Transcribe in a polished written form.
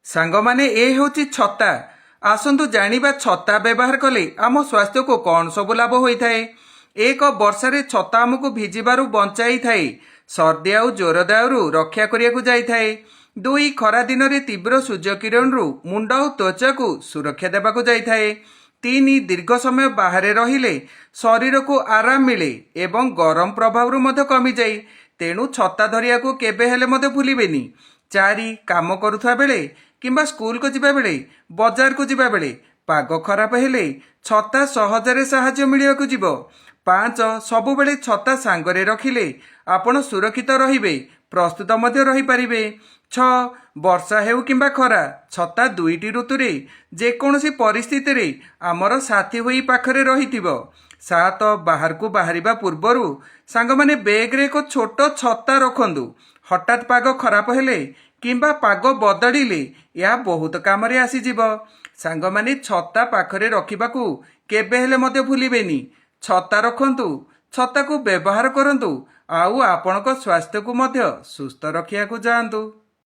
ସାଙ୍ଗମାନେ, ଏ ହେଉଛି ଛତା। ଆସନ୍ତୁ ଜାଣିବା, ଛତା ବ୍ୟବହାର କଲେ ଆମ ସ୍ୱାସ୍ଥ୍ୟକୁ କ'ଣ ସବୁ ଲାଭ ହୋଇଥାଏ। ଏକ, ବର୍ଷାରେ ଛତା ଆମକୁ ଭିଜିବାରୁ ବଞ୍ଚାଇଥାଏ, ସର୍ଦ୍ଦି ଆଉ ଜ୍ୱର ଦାଉରୁ ରକ୍ଷା କରିବାକୁ ଯାଇଥାଏ। ଦୁଇ, ଖରା ଦିନରେ ତୀବ୍ର ସୂର୍ଯ୍ୟ କିରଣରୁ ମୁଣ୍ଡ ଆଉ ତ୍ୱଚାକୁ ସୁରକ୍ଷା ଦେବାକୁ ଯାଇଥାଏ। ତିନି, ଦୀର୍ଘ ସମୟ ବାହାରେ ରହିଲେ ଶରୀରକୁ ଆରାମ ମିଳେ ଏବଂ ଗରମ ପ୍ରଭାବରୁ ମଧ୍ୟ କମିଯାଏ। ତେଣୁ ଛତା ଧରିବାକୁ କେବେ ହେଲେ ମଧ୍ୟ ଭୁଲିବେନି। ଚାରି, କାମ କରୁଥିବା ବେଳେ କିମ୍ବା ସ୍କୁଲକୁ ଯିବା ବେଳେ, ବଜାରକୁ ଯିବା ବେଳେ ପାଗ ଖରାପ ହେଲେ ଛତା ସହଜରେ ସାହାଯ୍ୟ ମିଳିବାକୁ ଯିବ। ପାଞ୍ଚ, ସବୁବେଳେ ଛତା ସାଙ୍ଗରେ ରଖିଲେ ଆପଣ ସୁରକ୍ଷିତ ରହିବେ, ପ୍ରସ୍ତୁତ ମଧ୍ୟ ରହିପାରିବେ। ଛଅ, ବର୍ଷା ହେଉ କିମ୍ବା ଖରା, ଛତା ଦୁଇଟି ଋତୁରେ ଯେକୌଣସି ପରିସ୍ଥିତିରେ ଆମର ସାଥୀ ହୋଇ ପାଖରେ ରହିଥିବ। ସାତ, ବାହାରକୁ ବାହାରିବା ପୂର୍ବରୁ ସାଙ୍ଗମାନେ ବେଗ୍ରେ ଏକ ଛୋଟ ଛତା ରଖନ୍ତୁ। ହଠାତ୍ ପାଗ ଖରାପ ହେଲେ କିମ୍ବା ପାଗ ବଦଳିଲେ ଏହା ବହୁତ କାମରେ ଆସିଯିବ। ସାଙ୍ଗମାନେ, ଛତା ପାଖରେ ରଖିବାକୁ କେବେ ହେଲେ ମଧ୍ୟ ଭୁଲିବେନି। ଛତା ରଖନ୍ତୁ, ଛତାକୁ ବ୍ୟବହାର କରନ୍ତୁ ଆଉ ଆପଣଙ୍କ ସ୍ୱାସ୍ଥ୍ୟକୁ ମଧ୍ୟ ସୁସ୍ଥ ରଖିବାକୁ ଯାଆନ୍ତୁ।